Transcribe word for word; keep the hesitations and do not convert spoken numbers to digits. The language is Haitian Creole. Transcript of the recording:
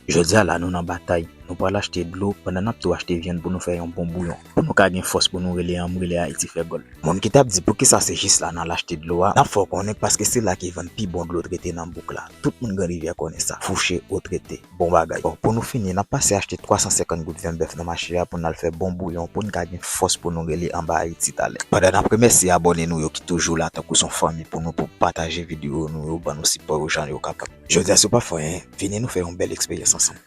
Jodi a la, nou nan batay. Nou pral achte dlo, pandan n ap tou achte vyann pou nou fè yon bon bouyon. Pou nou ka gen fòs pou nou rele ann, rele Ayiti fè gòl. Moun ki t ap di poukisa se jis la n al achte dlo a, n ap fè w konnen paske se la ki vann pi bon dlo trete nan bouk la. Tout moun Gran Rivyè konnen sa. Fouche, eau traitée, bon bagay. Bon, pou nou fini, n ap pase achte twa san senkant goud vyann bèf nan mache a pou n al fè bon bouyon, pou n ka gen fòs pou nou rele anba Ayiti talè. Pandan n ap remèsye abòne nou yo ki toujou la tankou s on fanmi pou nou, pou pataje videyo nou yo, ban nou sipò yo jan yo kapab. Jodi a, si w pa fè anyen, vini nou fè yon bèl eksperyans ansanm.